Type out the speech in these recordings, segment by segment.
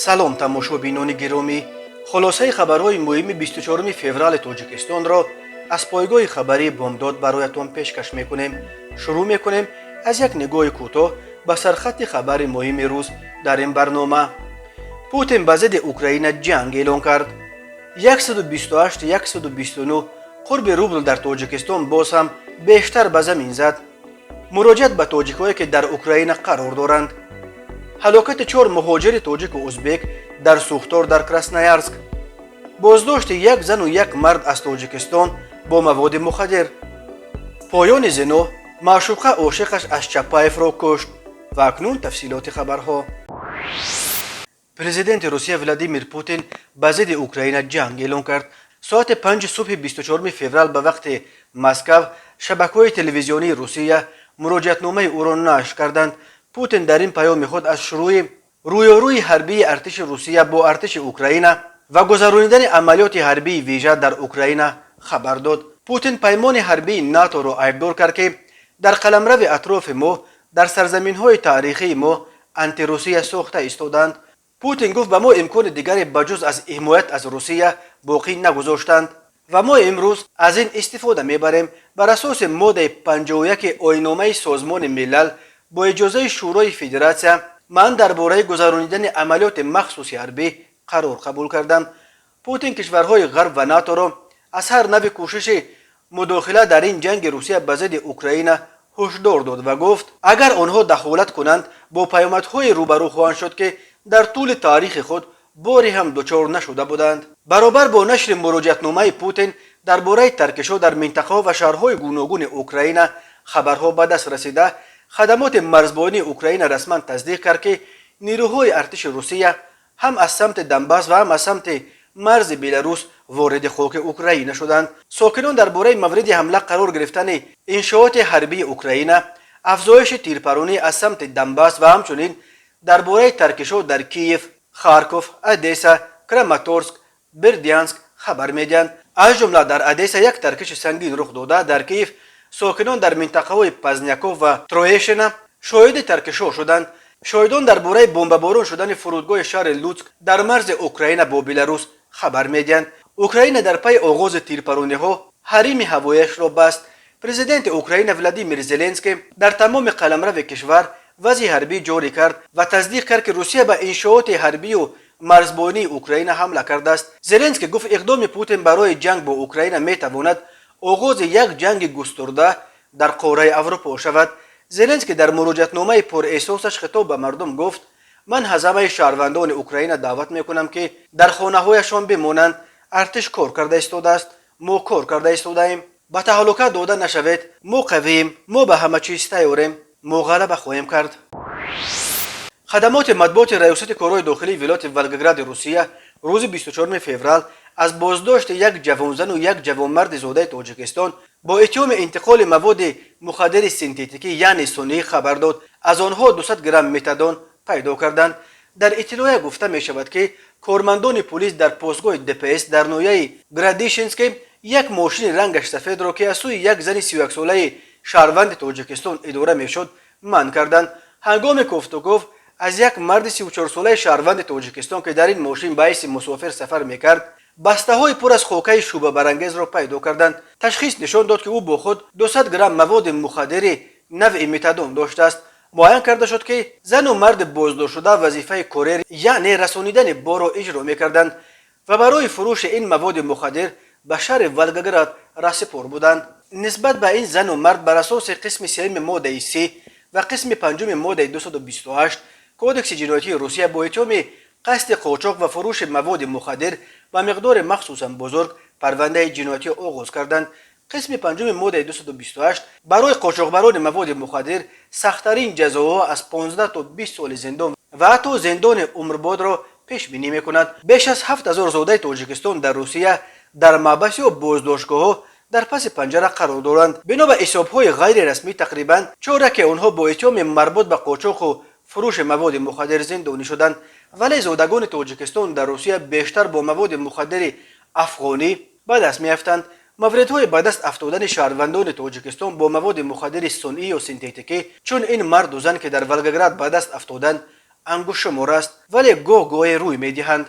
Салом, тамошобинони гиромӣ! Хулосаи хабарҳои муҳими 24 феврали Тоҷикистонро аз пойгоҳи хабарии «Бомдод» бароятон пешкаш мекунем. Шурӯъ мекунем аз як нигоҳи кӯтоҳ ба сархатти хабари муҳими рӯз дар ин барнома. Путин ба зидди Украина ҷанг эълон кард. 128 129 қурби рубл дар Тоҷикистон боз ҳам бештар ба замин зад. Муроҷиат ба тоҷикҳое, ки дар Украина қарор доранд. Ҳалокати чор муҳоҷири тоҷику узбек дар сӯхтор дар Красноярск. Боздошти як зану як мард аз Тоҷикистон бо маводи мухаддир. Поёни зино: маъшуқа ошиқаш аз Чапаевро кушт. Ва акнун тафсилоти хабарҳо. Президенти Русия Владимир Путин ба зидди Украина ҷанг эълон кард. Соати 5 субҳи 24 феврал ба вақти Москав шабакаҳои телевизионии Русия муроҷиатномаи ӯро нашр карданд. Путин дар ин паёми худ аз шурӯи рӯёрӯи ҳарбии артиши Русия бо артиши Украина ва гузаронидани амалиёти ҳарбии вижа дар Украина хабар дод. Путин паймони ҳарбии НАТОро айбдор кард, ки дар қаламрави атрофи мо, дар сарзаминҳои таърихии мо антирусия сохта истодаанд. Путин гуфт, ба мо имкони дигаре ба ҷуз аз ҳимоят аз Русия боқӣ нагузоштанд ва мо имрӯз аз ин истифода мебарем. Бар асоси моддаи 51 Оинномаи Созмони Милал бо иҷозаи Шӯрои Федератсия ман дар бораи гузаронидани амалиёти махсуси ҳарбӣ қарор қабул кардам. Путин кишварҳои Ғарб ва НАТОро аз ҳар нави кӯшиши мудохила дар ин ҷанги Русия ба зидди Украина ҳушдор дод ва гуфт, агар онҳо дахолат кунанд, бо паёмадҳое рӯбарӯ хоҳанд шуд, ки дар тӯли таърихи худ боре ҳам дучор нашуда буданд. Баробар бо нашри муроҷиатномаи Путин дар бораи таркишҳо дар минтақаҳо ва шаҳрҳои гуногуни Украина хабарҳо ба даст расида, хадамоти марзбонии Украина расман тасдиқ кард, ки нирӯҳои артиши Русия ҳам аз самти Донбасс ва ҳам аз самти марзи Беларус вориди хоки Украина шуданд. Сокинон дар бораи мавриди ҳамла қарор гирифтани иншооти ҳарбии Украина, афзоиши тирпаронӣ аз самти Донбасс ва ҳамчунин дар бораи таркишҳо дар Киев, Харков, Одесса, Краматорск, Бердянск хабар медиҳанд. Аз ҷумла дар Одесса як таркиши сангин рух дода, дар Киев сокинон дар минтақаҳои Позняков ва Троещина шоҳиди таркишҳо шуданд. Шоҳидон дар бораи бомбаборон шудани фурудгоҳи шаҳри Луцк дар марзи Украина бо Беларус хабар медиҳанд. Украина дар пайи оғози тирпарониҳо ҳарими ҳавояшро баст. Президенти Украина Владимир Зеленский дар тамоми қаламрави кишвар вазъи ҳарбӣ ҷорӣ кард ва тасдиқ кард, ки Русия ба иншооти ҳарбию марзбонии Украина ҳамла кардааст. Зеленский гуфт, иқдоми Путин барои ҷанг бо Украина метавонад оғози як ҷанги густурда дар қораи Аврупо шавад. Зеленский дар муроҷиатномаи пурэҳсосаш хитоб ба мардум гуфт: «Ман аз ҳамаи шаҳрвандони Украина даъват мекунам, ки дар хонаҳояшон бимонанд. Артиш кор карда истодааст, мо кор карда истодаем. Ба таҳлука дода нашавед. Мо қавием, мо ба ҳама чиз тайёрем, мо ғалаба хоҳем кард». Хадамоти матбуоти Раёсати корҳои дохилии вилояти Волгогради Русия рӯзи 24 феврал аз боздошти як ҷавонзану як ҷавонмарди зодаи Тоҷикистон бо иттиҳоми интиқоли маводи мухаддири синтетикӣ, яъне сунъӣ, хабар дод. Аз онҳо 200 грамм метадон пайдо карданд. Дар иттилоя гуфта мешавад, ки кормандони пулис дар постгоҳи ДПС дар ноҳияи Городищенский як мошини рангаш сафедро, ки аз сӯи як зани 31-солаи шаҳрванди Тоҷикистон идора мешуд, манъ карданд. Ҳангоми кофтуков аз як марди 34-солаи шаҳрванди Тоҷикистон, ки дар ин мошин ба ҳайси мусофир сафар мекард, бастаҳои пур аз хокаи шубҳабарангезро пайдо карданд. Ташхис нишон дод, ки ӯ бо худ 200 грамм маводи мухаддири навъи метадон доштааст. Муайян карда шуд, ки зану марди боздоштшуда вазифаи курьер, яъне расонидани борро иҷро мекарданд ва барои фурӯши ин маводи мухаддир ба шаҳри Волгоград раҳсипор буданд. Нисбат ба ин зану мард бар асоси қисми сеюми моддаи 30 ва қисми панҷуми моддаи 228 Кодекси ҷиноятии Русия бо иттиҳоми қасди қочоқ ва фурӯши маводи мухаддир ба миқдори махсусан бузург парвандаи ҷиноятӣ оғоз карданд. Қисми панҷуми моддаи 228 барои қочоқбарони маводи мухаддир сахттарин ҷазоҳо аз 15 то 20 соли зиндон ва ҳатто зиндони умрбодро пешбинӣ мекунад. Беш аз 7000 зодаи Тоҷикистон дар Русия дар маҳбас ё боздоштгоҳҳо дар паси панҷара қарор доранд. Бино ба ҳисобҳои ғайрирасмӣ, тақрибан чораке онҳо бо иттиҳоми марбут ба қочоқу фурӯши маводи мухаддир зиндонӣ шуданд. Вале зодагони Тоҷикистон дар Русия бештар бо маводи мухаддири афғонӣ ба даст меафтанд. Мавридҳои ба даст афтодани шаҳрвандони Тоҷикистон бо маводи мухаддири сунъӣ ё синтетикӣ, чун ин марду зан, ки дар Волгоград ба даст афтоданд, Ангуштшумор аст, вале гоҳ гоҳе рӯй медиҳанд.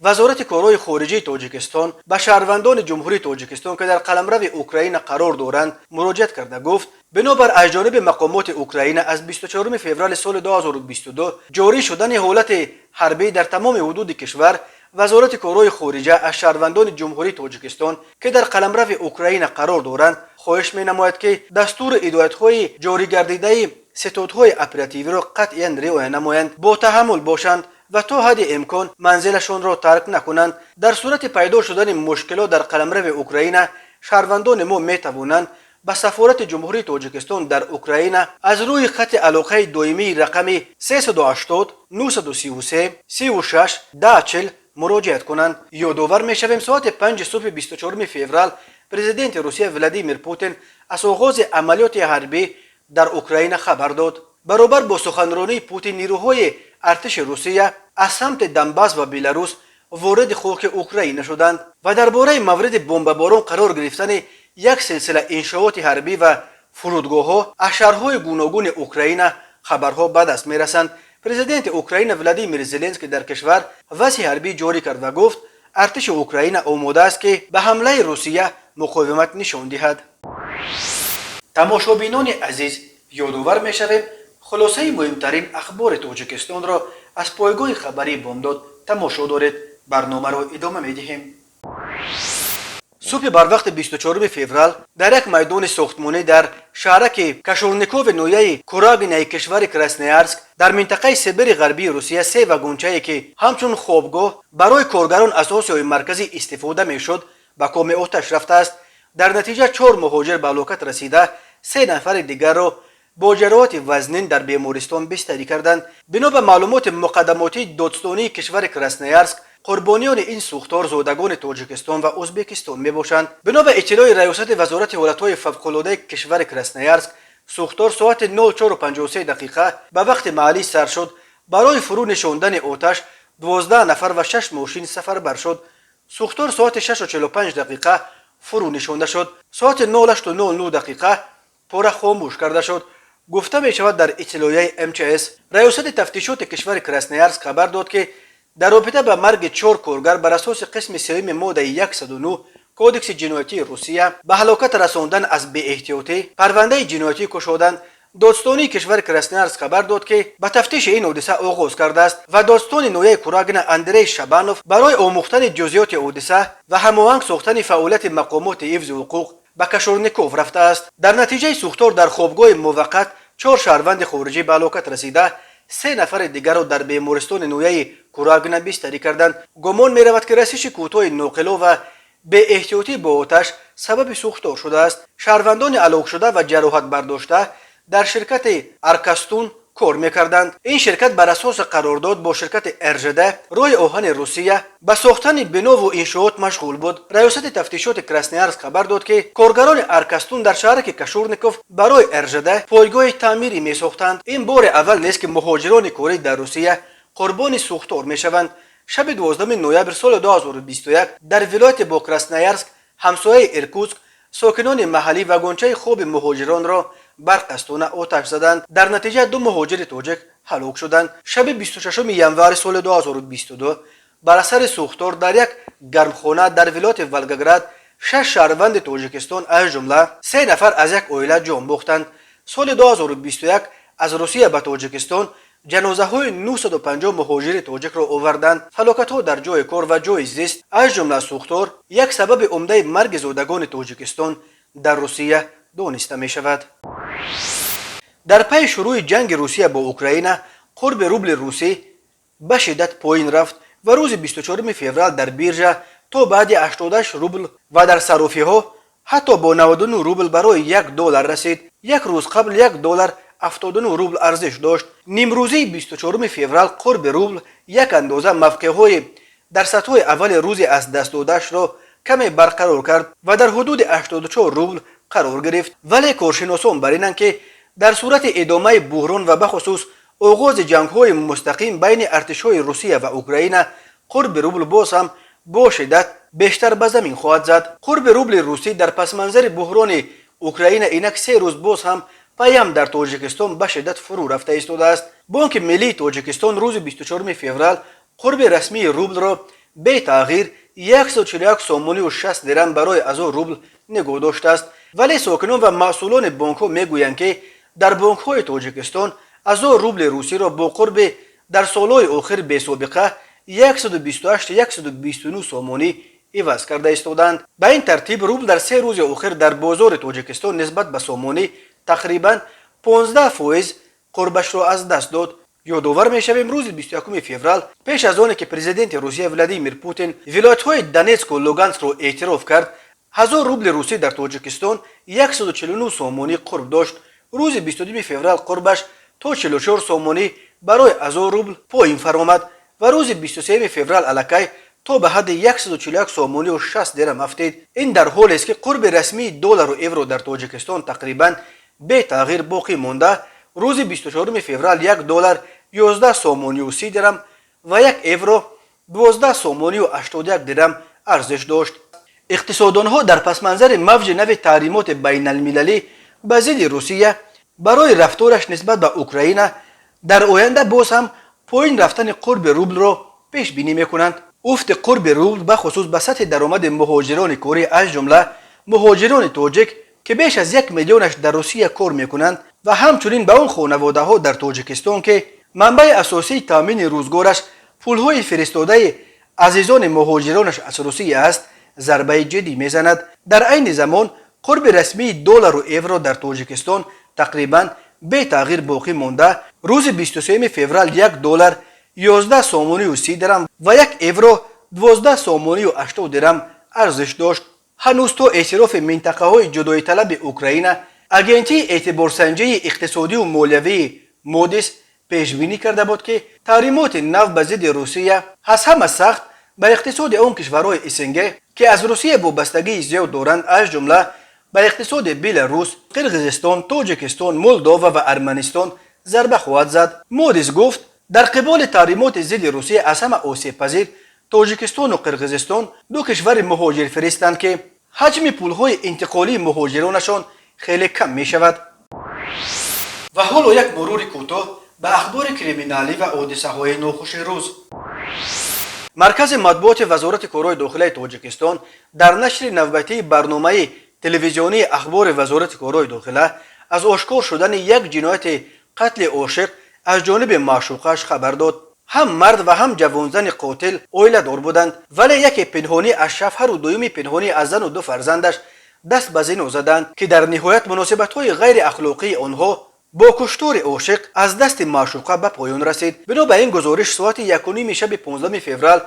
Вазорати корҳои хориҷии Тоҷикистон ба шаҳрвандони Ҷумҳурии Тоҷикистон, ки дар қаламрави Украина қарор доранд, муроҷиат карда гуфт: бинобар аз ҷониби мақомоти Украина аз 24 феврали соли 2022 ҷорӣ шудани ҳолати ҳарбӣ дар тамоми ҳудуди кишвар, Вазорати корҳои хориҷа аз шаҳрвандони Ҷумҳурии Тоҷикистон, ки дар қаламрави Украина қарор доранд, хоҳиш менамояд, ки дастуру ҳидоятҳои ҷоригардидаи ситодҳои оперативиро қатъиян риоя намоянд, бо таҳаммул бошанд ва то ҳадди имкон манзилашонро тарк накунанд. Дар сурати пайдо шудани мушкилот дар қаламрави Украина, шаҳрвандони мо метавонанд ба сафорати Ҷумҳурии Тоҷикистон дар Украина аз рӯи хатти алоқаи доимии рақами 380 933 36 10 муроҷиат кунанд. Ёдовар мешавем, соати 5 субҳи 24 феврал президенти Русия Владимир Путин аз оғози амалиёти ҳарбӣ дар Украина хабар дод. Баробар бо суханронии Путин, нирӯҳои артиши Русия аз самти Донбасс ва Беларус вориди хоки Украина шуданд ва дар бораи мавриди бомбаборон қарор гирифтани як силсила иншооти ҳарбӣ ва фурудгоҳҳо аз шаҳрҳои гуногуни Украина хабарҳо ба даст мерасанд. Президенти Украина Владимир Зеленский дар кишвар вазъи ҳарбӣ ҷорӣ кард ва гуфт, артиши Украина омода аст, ки ба ҳамлаи Русия муқовимат нишон диҳад. Тамошобинони азиз, ёдовар мешавем, хулосаи муҳимтарин ахбори Тоҷикистонро аз пойгоҳи хабарии «Бомдод» тамошо доред. Барномаро идома медиҳем. Субҳи барвақти 24 феврал дар як майдони сохтмонӣ дар шаҳраки Кашурникови ноҳияи Курагинаи кишвари Красноярск дар минтақаи Сибири Ғарбии Русия се вагончае, ки ҳамчун хобгоҳ барои коргарон аз Осиёи Марказӣ истифода мешуд, ба коми оташ рафтааст. Дар натиҷа чор муҳоҷир ба ҳалокат расида, се нафари дигарро бо ҷароҳати вазнин дар бемористон бистарӣ карданд. Бино ба маълумоти муқаддамотии додстонии кишвари Красноярск, қурбониёни ин сӯхтор зодагони Тоҷикистон ва Ӯзбекистон мебошанд. Бино ба иттилои раёсати Вазорати ҳолатҳои фавқулодаи кишвари Красноярск, сӯхтор соати 04:53 дақиқа ба вақти маҳаллӣ сар шуд. Барои фурӯ нишондани оташ 12 нафар ва 6 мошин сафарбар шуд. Сӯхтор соати 6:45 дақиқа фурӯ нишонда шуд, соати 08:00 дақиқа пурра хомӯш карда шуд, гуфта мешавад дар иттилоияи МЧС. Раёсати тафтишоти кишвари Красноярск хабар дод, ки дар робита ба марги чор коргар бар асоси қисми сеюми моддаи 109 Кодекси ҷиноятии Русия, ба ҳалокат расондан аз беэҳтиётӣ, парвандаи ҷиноятӣ кушоданд. Додстонии кишвари Красноярск хабар дод, ки ба тафтиши ин ҳодиса оғоз кардааст ва додстони ноҳияи Курагина Андрей Шабанов барои омӯхтани ҷузъиёти ҳодиса ва ҳамоҳанг сохтани фаъолияти мақомоти ҳифзи ҳуқуқ ба Кашурников рафтааст. Дар натиҷаи сӯхтор дар хобгоҳи муваққат чор шаҳрванди хориҷӣ ба ҳалокат расида, се нафари дигарро дар бемористони ноҳияи Курагина бистарӣ карданд. Гумон меравад, ки расиши кӯтоҳи ноқило ва беэҳтиётӣ бо оташ сабаби сӯхтор шудааст. Шаҳрвандони ҳалокшуда ва ҷароҳатбардошта дар ширкати «Аркастун» кор мекарданд. Ин ширкат бар асоси қарордод бо ширкати РЖД, роҳи оҳани Русия, ба сохтани бинову иншоот машғул буд. Раёсати тафтишоти Красноярск хабар дод, ки коргарони «Аркастун» дар шаҳраки Кашурников барои РЖД пойгоҳи таъмирӣ месохтанд. Ин бори аввал нест, ки муҳоҷирони корӣ дар Русия қурбони сӯхтор мешаванд. Шаби 12 ноябр соли 2021 дар вилояти бо Красноярск ҳамсояи Иркутск сокинони маҳаллӣ вагончаи хоби муҳоҷиронро барқастона оташ заданд. Дар натиҷа ду муҳоҷири тоҷик ҳалок шуданд. Шаби 26 январи соли 2022 бар асари сӯхтор дар як гармхона дар вилояти Волгоград шаш шаҳрванди Тоҷикистон, аз ҷумла се нафар аз як оила, ҷон бохтанд. Соли 2021 аз Русия ба Тоҷикистон ҷанозаҳои 950 муҳоҷири тоҷикро оварданд. Фалокатҳо дар ҷои кор ва ҷои зист, аз ҷумла сӯхтор, як сабаби умдаи марги зодагони Тоҷикистон дар Русия дониста мешавад. Дар пайи шурӯъи ҷанги Русия бо Украина қурби рубли русӣ ба шиддат поин рафт ва рӯзи 24 феврал дар биржа то баъди 88 рубл ва дар саррофиҳо ҳатто бо 99 рубл барои 1 доллар расид. Як рӯз қабл 1 доллар 79 рубл арзиш дошт. Нимрӯзии 24 феврал қурби рубл як андоза мавқеъҳои дар сатҳҳои аввали рӯзи аз даст додаашро каме барқарор кард ва дар ҳудуди 84 рубл қарор гирифт. Вале коршиносон бар инанд, ки дар сурати идомаи буҳрон ва бахусус оғози ҷангҳои мустақим байни артишҳои Русия ва Украина қурби рубл боз ҳам бо шиддат бештар ба замин хоҳад зад. Қурби рубли русӣ дар пасманзари буҳрони Украина инак 3 рӯз боз ҳам паям дар Тоҷикистон ба шиддат фурӯ рафта истодааст. Бонки миллии Тоҷикистон рӯзи 24 феврал қурби расмии рублро бетағйир 141 сомонию 60 дирам барои 1000 рубл нигоҳ доштааст. Вале сокинон ва масъулони бонкҳо мегӯянд, ки дар бонкҳои Тоҷикистон 1000 рубли русиро бо қурби дар солҳои охир бесобиқа 128-129 сомонӣ иваз карда истодаанд. Ба ин тартиб, рубл дар 3 рӯзи охир дар бозори Тоҷикистон нисбат ба сомонӣ тақрибан 15% қурбашро аз даст дод. Ёдовар мешавем, рӯзи 21 феврал, пеш аз оне ки президенти Русия Владимир Путин вилоятҳои Донецку Луганскро эътироф кард, 1000 рубли русӣ дар Тоҷикистон 149 сомонӣ қурб дошт. Рӯзи 22 феврал қурбаш то 44 сомонӣ барои 1000 рубл поин фаромад ва рӯзи 23 феврал аллакай то ба ҳадди 141 сомонию 60 дирам афтид. Ин дар ҳолест, ки қурби расмии доллару евро дар Тоҷикистон тақрибан бетағйир боқӣ монда, рӯзи 24 феврал 1 доллар 11 сомонию 30 дирам ва 1 евро 12 сомонию 81 дирам арзиш дошт. Иқтисоддонҳо дар пасманзари мавҷи нави таҳримоти байналмилалӣ ба зидди Русия барои рафтораш нисбат ба Украина дар оянда боз ҳам поин рафтани қурби рублро пешбинӣ мекунанд. Уфти қурби рубл бахусус ба сатҳи даромади муҳоҷирони корӣ, аз ҷумла муҳоҷирони тоҷик, ки беш аз 1 миллионаш дар Русия кор мекунанд, ва ҳамчунин ба он хонаводаҳо дар Тоҷикистон, ки манбаи асосии таъмини рӯзгораш пулҳои фиристодаи азизони муҳоҷиронаш аз Русия аст, зарбаи ҷиддӣ мезанад. Дар айни замон қурби расмии доллару евро дар Тоҷикистон тақрибан бетағйир боқӣ монда, рӯзи 23 феврал 1 доллар 11 сомонию 30 дирам ва 1 евро 12 сомонию 80 дирам арзиш дошт. Ҳанӯз то эътирофи минтақаҳои ҷудоиталаби Украина, агентии эътиборсанҷии иқтисодию молиявии Модис пешбинӣ карда буд, ки таҳримоти нав ба зидди Русия аз ҳама сахт ба иқтисоди он кишварҳои СНГ, ки аз Русия вобастагии зиёд доранд, аз ҷумла ба иқтисоди Беларус, Қирғизистон, Тоҷикистон, Молдова ва Арманистон зарба хоҳад зад. Модис гуфт, дар қиболи таҳримоти зидди Русия аз ҳама осебпазир Тоҷикистону Қирғизистон, ду кишвари муҳоҷирфиристанд, ки ҳаҷми пулҳои интиқолии муҳоҷиронашон хеле кам мешавад. Ва ҳоло як мурури кӯтоҳ ба ахбори криминалӣ ва ҳодисаҳои нохуши рӯз. Маркази матбуоти Вазорати корҳои дохилаи Тоҷикистон дар нашри навбатии барномаи телевизионии ахбори Вазорати корҳои дохила аз ошкор шудани як ҷинояти қатли ошиқ аз ҷониби маъшуқаш хабар дод. Ҳам мард ва ҳам ҷавонзани қотил оиладор буданд, вале яке пинҳонӣ аз шавҳару дуюми пинҳонӣ аз зану ду фарзандаш даст ба зино заданд, ки дар ниҳоят муносибатҳои ғайриахлоқии онҳо бо куштори ошиқ аз дасти маъшуқа ба поён расид. Бино ба ин гузориш, соати 1:30 шаби 15 феврал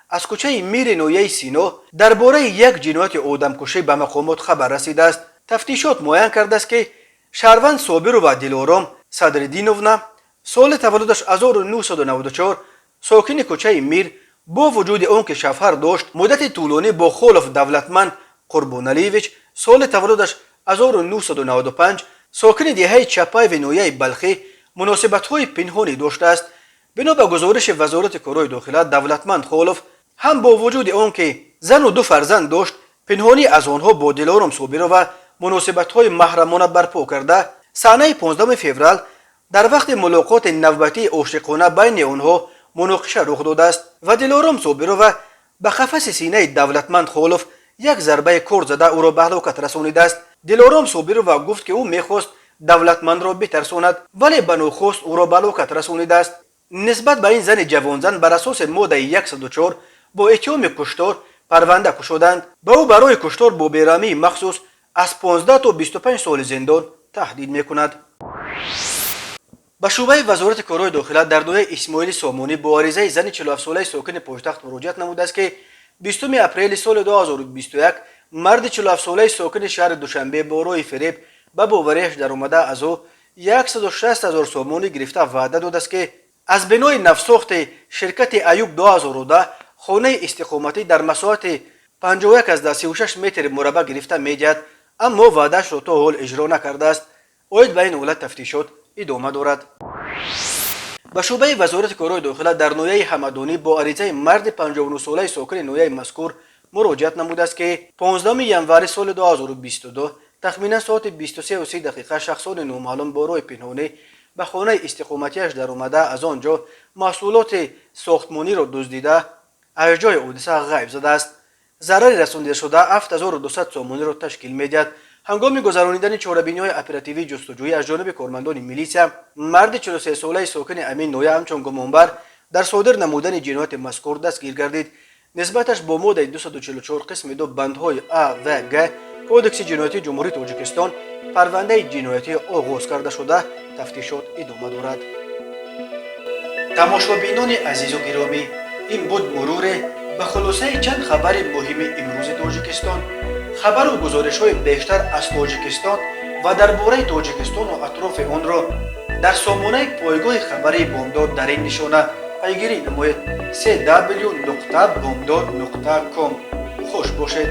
аз кӯчаи Мири ноҳияи Сино дар бораи як ҷинояти одамкушӣ ба мақомот хабар расидааст. Тафтишот муайян кардааст, ки шаҳрванд Собирова Дилором Садриддиновна, соли таваллудаш 1994, сокини кӯчаи Мир, бо вуҷуди он ки шавҳар дошт, муддати тӯлонӣ бо Холов Давлатманд Қурбоналиевич, соли таваллудаш 1995, сокини деҳаи Чапаеви ноҳияи Балхӣ, муносибатҳои пинҳонӣ доштааст. Бино ба гузориши Вазорати корҳои дохила, Давлатманд Холов ҳам бо вуҷуди он ки зану ду фарзанд дошт, пинҳонӣ аз онҳо бо Дилором Собирова муносибатҳои маҳрамона барпо карда, саҳнаи 15 феврал дар вақти мулоқоти навбатии ошиқона байни онҳо муноқиша рух додааст ва Дилором Собирова ба қафаси синаи Давлатманд Холов як зарбаи кор зада, ӯро ба ҳалокат расонидааст. Дилором Собирова гуфт, ки ӯ мехост Давлатмандро битарсонад, вале ба нохост ӯро ба ҳалокат расонидааст. Нисбат ба ин зани ҷавонзан бар асоси моддаи 104 бо иттиҳоми куштор парванда кушоданд. Ба ӯ барои куштор бо бераҳмии махсус аз 15 то 25 соли зиндон таҳдид мекунад. Ба шӯъбаи Вазорати корҳои дохила дар ноҳияи Исмоили Сомонӣ бо аризаи зани 47-солаи сокини пойтахт муроҷиат намудааст, ки 20 апрели соли 2021 марди 47-солаи сокини шаҳри Душанбе бо роҳи фиреб ба бовариаш даромада, аз ӯ 160 ҳазор сомонӣ гирифта, ваъда додааст, ки аз бинои навсохти ширкати Аюб 2010 хонаи истиқоматӣ дар масоҳати 51,36 метри мураббаъ гирифта медиҳад, аммо ваъдаашро то ҳол иҷро накардааст. Оид ба ин ҳолат тафтишот идома дорад. Ба шӯъбаи Вазорати корҳои дохила дар ноҳияи Ҳамадонӣ бо аризаи марди 59-солаи сокини ноҳияи мазкур муроҷиат намудааст, ки 15 январи соли 2022 тахминан соати 23:30 шахсони номаълум бо роҳи пинҳонӣ Ба хонаи истиқоматиаш даромада, аз он ҷо маҳсулоти сохтмониро дуздида, аз ҷои ҳодиса ғайб задааст. Зарари расондашуда 7200 сомониро ташкил медиҳад. Ҳангоми гузаронидани чорабиниҳои оперативии ҷустуҷӯӣ аз ҷониби кормандони милитсия марди 43солаи сокини ҳамин ноҳия ҳамчун гумонбар дар содир намудани ҷинояти мазкур дастгир гардид. Нисбаташ бо моддаи 244 қисми 2 бандҳои а в г Кодекси ҷиноятии Ҷумҳурии Тоҷикистон парвандаи ҷиноятӣ оғоз карда шуда, тафтишот идома дорад. Тамошобинони азизу гиромӣ, ин буд муруре ба хулосаи чанд хабари муҳими имрӯзи Тоҷикистон. Хабару гузоришҳои бештар аз Тоҷикистон ва дар бораи Тоҷикистону атрофи онро дар сомонаи пойгоҳи хабарии Бомдод дар ин нишона пайгирӣ намоед: cw.bomdod.com. Хуш бошед.